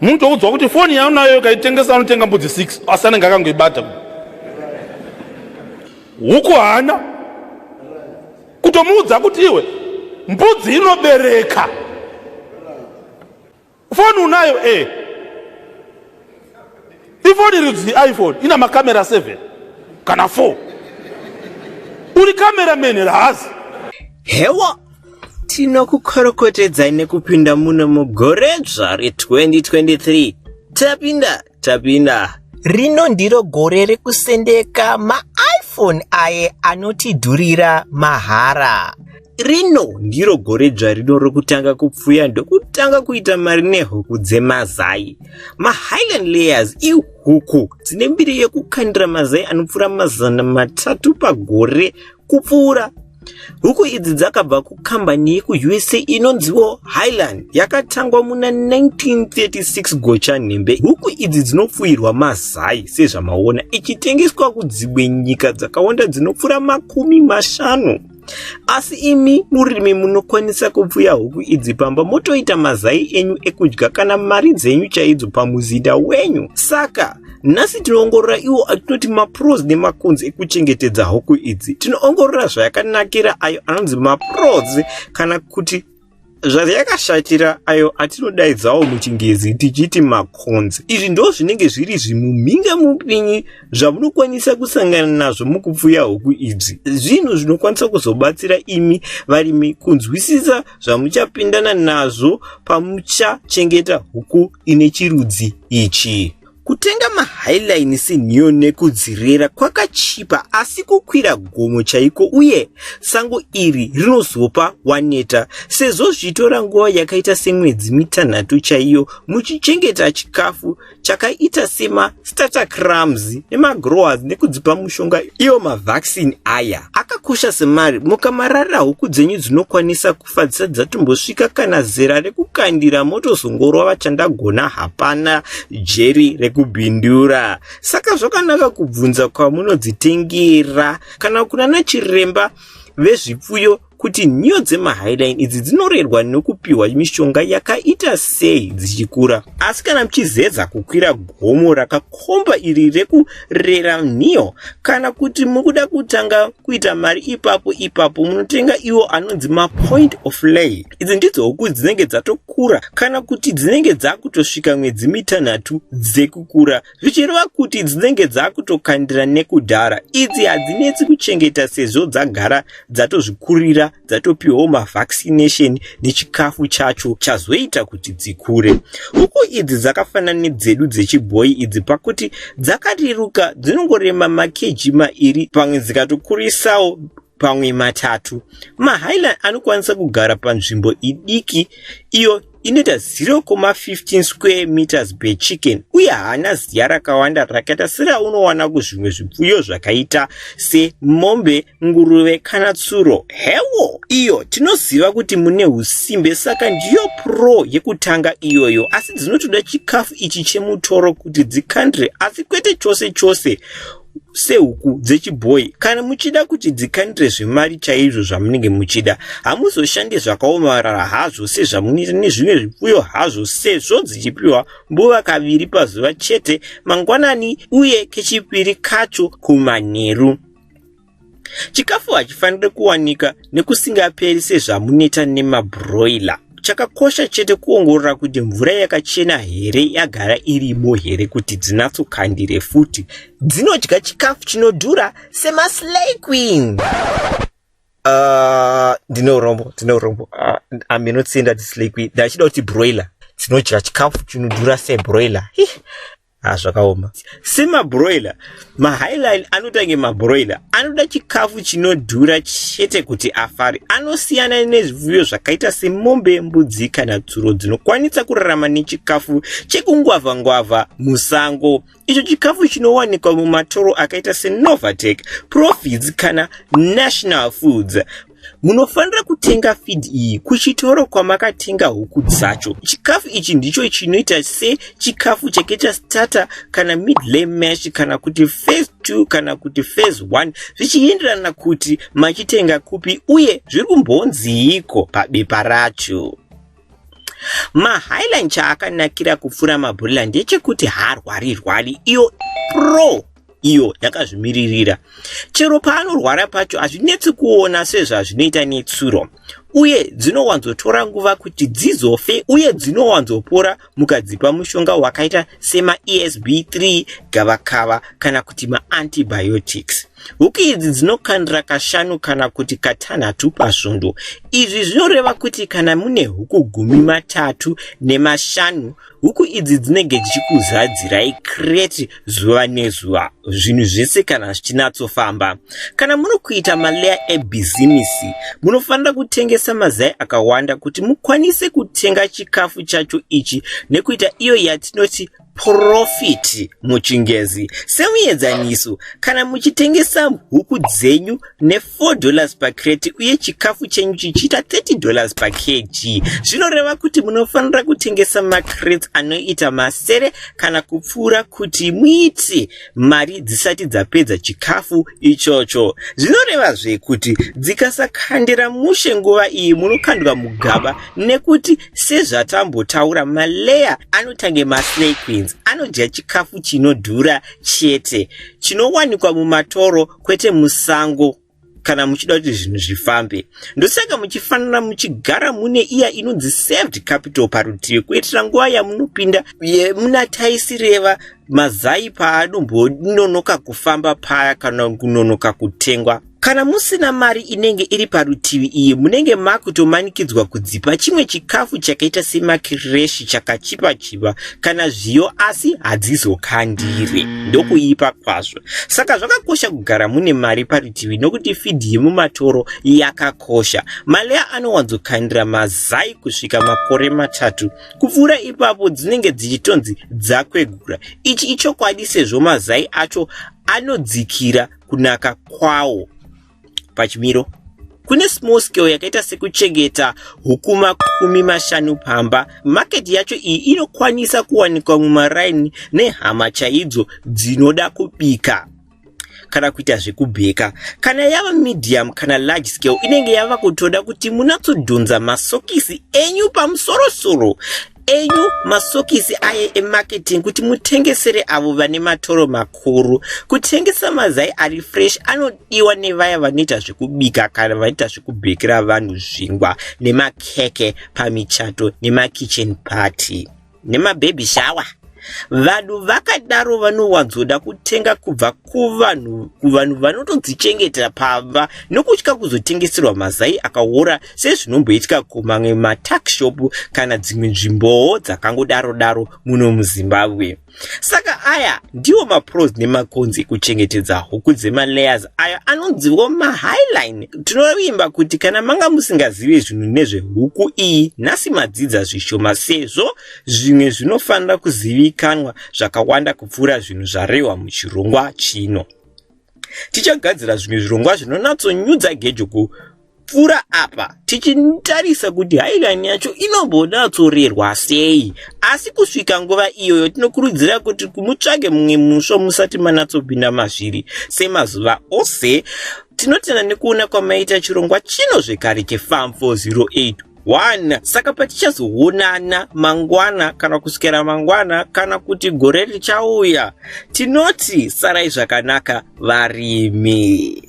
Munotoudzwa kuti foni yaunayo ukaitengesa unotenga mbudzi 6, asi anenge akangoibata. Huku haana kutomuudza kuti iwe mbudzi inobereka. Foni unayo e ifoni rudzi iPhone ina makamera 7 kana 4, uri cameraman rahazi. Hewa, tinokukorokotedzai nekupinda muno mugoredzva re2023. Tapinda, tapinda. Rino ndiro gore rekusendeka maiPhone aye anotidhurira mahara. Rino ndiro goredzva rino rokutanga kupfuya ndokutanga kuita mari nehuku dzemazai. MaHighland Layers ihuku dzine mbiri yekukandira mazai anopfuura 300 pagore kupfuura. Huku idzi dzakabva kukambani yekuUSA inonziwo Highland, yakatangwa muna 1936 gocha nhembe. Huku idzi dzinopfuyirwa mazai sezvamaona, ichitengeswa kudzimwe nyika dzakawanda dzinopfuura 50. Asi imi murimi munokwanisa kupfuya huku idzi pamba motoita mazai enyu ekudya kana mari dzenyu chaidzo pamuzinda wenyu. Saka nhasi tinoongorora iwo atinoti mapros nemacons ekuchengetedza huku idzi. Tinoongorora zvayakanakira, ayo anonzi mapros, kana kuti zvayakashatira, ayo atinodaidzawo muchingezi tichiti macons. Izvi ndo zvinenge zviri zvimumhinga mupinyi zvamunokwanisa kusangana nazvo mukupfuya huku idzi, zvinhu zvinokwanisa kuzobatsira imi varimi kunzwisisa zvamuchapindana nazvo pamuchachengeta huku ine chirudzi ichi. Kutenga maHighline senhiyo nekudzirera kwakachipa, asi kukwira gomo chaiko uye sango iri rinozopa waneta, sezvo zvichitora nguva yakaita semwedzi 6 chaiyo muchichengeta chikafu chakaita sema starter crumbs nemagrowers nekudzipa mushonga, iwo mavaccine aya akakosha semari. Mukamararira, huku dzenyu dzinokwanisa kufa dzisati dzatombosvika kana zera rekukandira, motozongorwa vachandagona, hapana jeri rekubhindura. Saka zvakanaka kubvunza kwamunodzitengera kana kunana chiremba vezvipfuyo kuti nhiyo dzemaHighline idzi dzinorerwa nekupiwa mishonga yakaita sei dzichikura. Asi kana muchizedza kukwira gomo rakakomba iri rekurera nhiyo, kana kuti mukuda kutanga kuita mari ipapo ipapo, munotenga iwo anonzi mapoint of lay. Idzi ndidzo huku dzinenge dzatokura kana kuti dzinenge dzakutosvika mwedzi 6 dzekukura, zvichireva kuti dzinenge dzakutokandira nekudhara. Idzi hadzinetsi kuchengeta sezvo dzagara dzatozvikurira, dzatopiwawo mavaccination nechikafu chacho chazoita kuti dzikure. Huku idzi dzakafanana nedzedu dzechibhoyi idzi pakuti dzakareruka, dzinongorema makeji 2, pamwe dzikatokurisawo pamwe 3. MaHighland anokwanisa kugara panzvimbo idiki iyo inoita 0,15 square meters per chicken, uye haana ziya rakawanda rakaita seraunowana kuzvimwe zvipfuyo zvakaita semombe, nguruve kana tsuro. Hewo, iyo tinoziva kuti mune usimbe, saka ndiyo pro yekutanga iyoyo. Asi dzinotoda chikafu ichi chemutoro kuti dzikandire, asi kwete chose chose sehuku dzechibhoyi. Kana muchida kuti dzikandire zvemari chaizvo zvamunenge muchida, hamuzoshandi zvakaomarara hazvo sezvamunoita nezvimwe zvipfuyo hazvo, sezvo dzichipiwa mbuva kaviri pazuva chete, mangwanani uye kechipiri kacho kumanheru. Chikafu hachifaniri kuwanika nekusingaperi sezvamunoita nemabroiler. Chakakosha chete kuongorora kuti mvura yakachena here, yagara irimo here, kuti dzinatsokandire futi. Dzinodya chikafu chinodhura semaslay queen. Ndine urombo, ndine urombo. Aminotsinda slay queen, ndachida kuti broiler. Dzinodya chikafu chinodhura sebroiler. Ha, zvakaoma. Semabroiler, maHighline anotange mabroiler anoda chikafu chinodhura chete kuti afare. Anosiyana nezvipfuyo zvakaita semombe, mbudzi kana tsuro dzinokwanisa kurarama nechikafu chekungwavha-ngwavha musango, icho chikafu chinowanikwa mumatoro akaita seNovatec, Profits kana National Foods. Munofanira kutenga feed iyi kuchitoro kwamakatenga huku dzacho. Chikafu ichi ndicho chinoita sechikafu chakaita starter kana mid-lay mash kana kuti phase 2 kana kuti phase 1, zvichienderana kuti machitenga kupi uye zviri kumbonziiko pabepa racho. Mahighline chaakanakira kupfuura mabroiler ndechekuti haarwari rwari, iyo pro iyo yakazvimiririra. Chero paanorwara pacho hazvinetsi kuona sezvazvinoita netsuro, uye dzinowanzotora nguva kuti dzizofe uye dzinowanzopora mukadzipa mushonga wakaita semaESB3, gavakava kana kuti maantibiotics. Huku idzi dzinokandira kashanu kana kuti katanhatu pasvondo. Izvi zvinoreva kuti kana mune huku 35, huku idzi dzinenge dzichikuzadzirai crate zuva nezuva, zvinhu zvese kana zvichinatsofamba. Kana muri kuita malayer ebhizimisi, munofanira kutengesa mazai akawanda kuti mukwanise kutenga chikafu chacho ichi nekuita iyo yatinoti profit muchingezi. Semuenzaniso, kana muchitengesa huku dzenyu ne$4 pacrate uye chikafu chenyu chichiita $30 pakg, zvinoreva kuti munofanira kutengesa macrates anoita masere kana kupfuura kuti muite mari dzisati dzapedza chikafu ichocho. Zvinorevazve kuti dzikasakandira mushe nguva iyi, munokandwa mugaba, nekuti sezvatambotaura, malayer anotange maslay queens anodya chikafu chinodhura chete chinowanikwa mumatoro, kwete musango. Kana muchida kuti zvinhu zvifambe, ndosaka muchifanira muchigara mune iya inonzi saved capital parutivi, kuitira nguva yamunopinda yemuna taisireva, mazai paanombononoka kufamba paya kana kunonoka kutengwa. Kana musina mari inenge iri parutivi iyi, munenge makutomanikidzwa kudzipa chimwe chikafu chakaita semakireshi chakachipa chipa kana zviyo, asi hadzizokandire, ndokuipa kwazvo. Saka zvakakosha kugara mune mari parutivi, nokuti feed yemumatoro yakakosha. Malayer anowanzokandira mazai kusvika makore 3. Kupfuura ipapo dzinenge dzichitonzi dzakwegura. Ichi ichokwadi, sezvo mazai acho anodzikira kunaka kwawo pachimiro. Kune small scale yakaita sekuchengeta huku 50 pamba. Market yacho iyi inokwanisa kuwanikwa mumaraini nehama chaidzo dzinoda kubika kana kuita zvekubheka. Kana yava medium kana large scale, inenge yava kutoda kuti munatsodhonza masokisi enyu pamusorosoro enyu, masokisi aye emarketing, kuti mutengesere avo vane matoro makuru. Kutengesa mazai ari fresh anodiwa nevaya vanoita zvekubika kana vanoita zvekubhekera vanhu zvingwa nemakeke pamichato nemakitchen party nemababy shower. Vanhu vakadaro vanowanzoda kutenga kubva kuvanhu vanotodzichengetera pamba, nokutya kuzotengeserwa mazai akaora sezvinomboitika kumamwe matuckshop kana dzimwe nzvimbowo dzakangodaro daro muno muZimbabwe. Saka aya ndiwo mapros nemacons ekuchengetedza huku dzemalayers, ayo anonziwo mahighline. Tinovimba kuti kana manga musingazivi zvinhu nezvehuku iyi, nhasi madzidza zvishoma, sezvo zvimwe zvinofanira kuzivikanwa zvakawanda kupfuura zvinhu zvarehwa muchirongwa chino. Tichagadzira zvimwe zvirongwa zvinonatsonyudza gejo kupfuura apa, tichitarisa kuti highline yacho inombonatsorerwa sei. Asi kusvika nguva iyoyo, tinokurudzira kuti kumutsvage mumwe musvo musati manatsopinda mazviri. Semazuva ose, tinotenda nekuona kwamaita chirongwa chino zvekare cheFarm 408 1. Saka patichazoonana mangwana, kana kuswera mangwana, kana kuti gore richauya, tinoti sarai zvakanaka, varimi.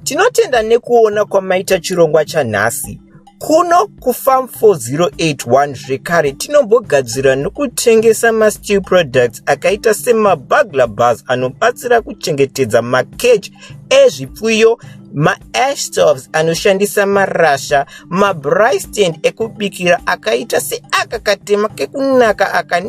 Tinotenda nekuona kwamaita chirongwa chanhasi kuno kuFarm 4081. Zvekare tinombogadzira nokutengesa masteel products akaita semaburglar bars anobatsira kuchengetedza macage ezvipfuyo, maash stoves anoshandisa marasha, mabraai stand ekubikira akaita seaka katema kekunaka aka,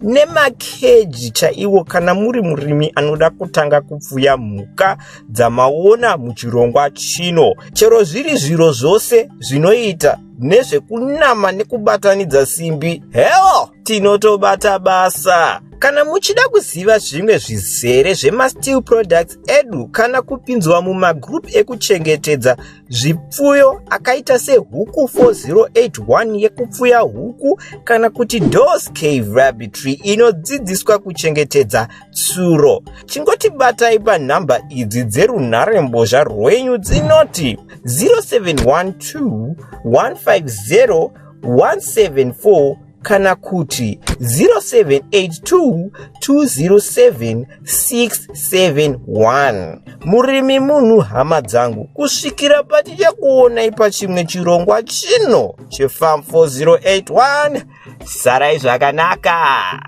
nemakeji chaiwo. Kana muri murimi anoda kutanga kupfuya mhuka dzamaona muchirongwa chino, chero zviri zviro zvose zvinoita nezvekunama nekubatanidza simbi, hewo. Tinotobata basa. Kana muchida kuziva zvimwe zvizere zvemasteel products edu kana kupinzwa mumagroup ekuchengetedza zvipfuyo akaita sehuku 4081 yekupfuya huku kana kuti Dos Cave Rabbitry inodzidziswa kuchengetedza tsuro, chingotibatai panhamba idzi dzerunharembozha rwenyu dzinoti 0712 150 174 kana kuti 0782 207 671. Murimi munhu, hama dzangu, kusvikira patichakuonai pachimwe chirongwa chino cheFarm 4081, sarai zvakanaka.